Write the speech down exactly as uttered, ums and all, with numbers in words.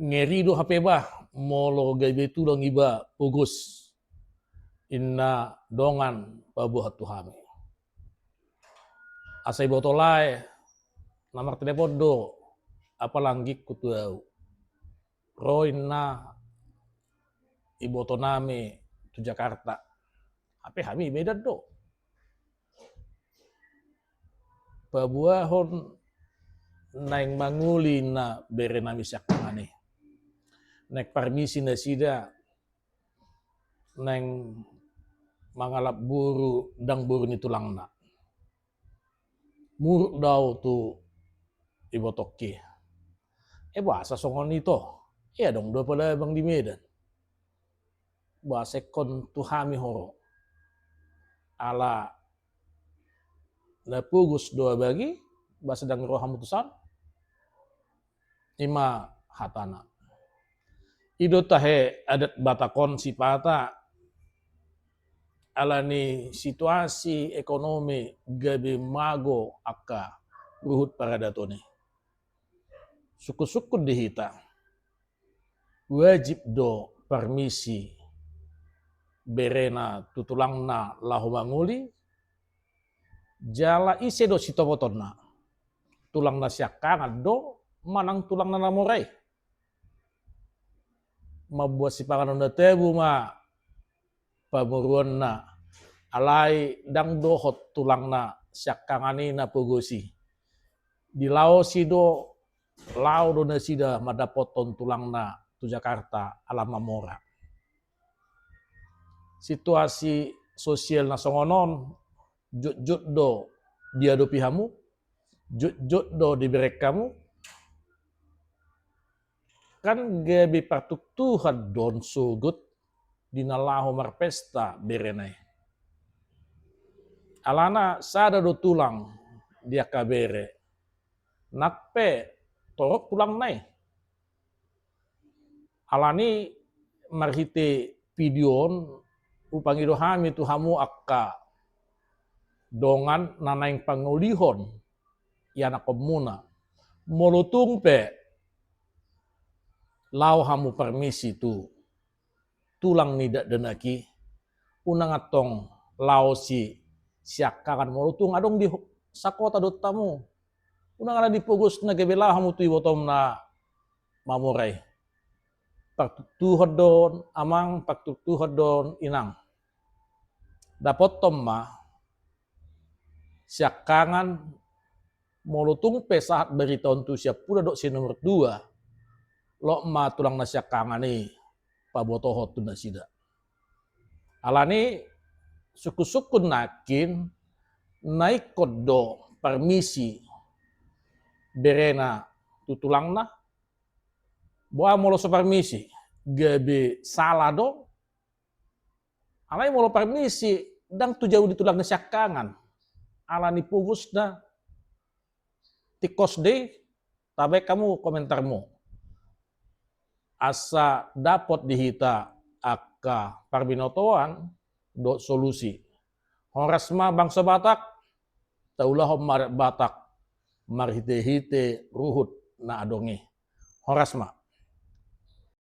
Ngeri do hape bah molo gabe tulang iba pogos, inna dongan paboahon tu hami. Asa iboto lae na martelepon do apala anggingku tu au, ro inna ibotonami tu Jakarta, hape hami Medan do. Paboahon naeng mangoli inna berenami siangkangan i. Naeng parmisi nasida naeng mangalap boru, ndang boru ni tulangna. Muruk do au tu ibotongki. E boasa songon i to? E adong do apala abang di Medan. Boasa ingkon tu hami ho ro? Ala na pogos do abang i, boasa ndang ro hamu tu son? Ima hatana. I do tahe adat Batak on sipata, alani situasi ekonomi gabe mago angka ruhut paradaton i. Sungkun-sungkun di hita, wajib do parmisi berena tu tulangna laho mangoli? Jala ise do sitopotonna? Tulangna siangkangan do manang tulangna na mora i? Mamboan sipanganon na tabo ma pamoruonna, alai ndang dohot tulangna siangkangan i na pogos i. Dilaosi do, laho do nasida mandapothon tulangna tu Jakarta ala mamora. Situasi sosial na songon on jotjot do diadopi hamu, jotjot do dibereng hamu. Kan gabe partuktuhan do on sogot di na laho marpesta berena i. Alana sada do tulang di angka bere, nang pe torop tulangna i. Alani marhite video on hupangido hami tu hamu angka dongan na naeng pangolihon ianakhonmuna. Molo tung pe laho hamu parmisi tu tulang ni dakdanak i, unang antong laosi siangkangan molo tung adong di ho-, sakota dohot hamu. Unang ala di pogosna gabe laho hamu tu ibotom na mamora i. Partuktuhon do on amang, partuktuhon do on inang. Dapothon ma siangkangan, molo tung pe sahat barita on tu siampudan dohot si nomor dua, lot ma tulang na siangkangan i pabotohon tu nasida. Alani sungkun-sungkun nangkin na ingkon do parmisi berena tu tulangna. Boha molo so parmisi, gabe sala do? Alai molo parmisi ndang tu jabu di tulang na siangkangan, alani pogosna, tingkos do i. Tabaen hamu komentarmu asa dapot di hita angka parbinotoan dohot solusi. Horas ma bangso Batak, taulahon ma adat Batak marhite-hite ruhut na adong i. Horas ma.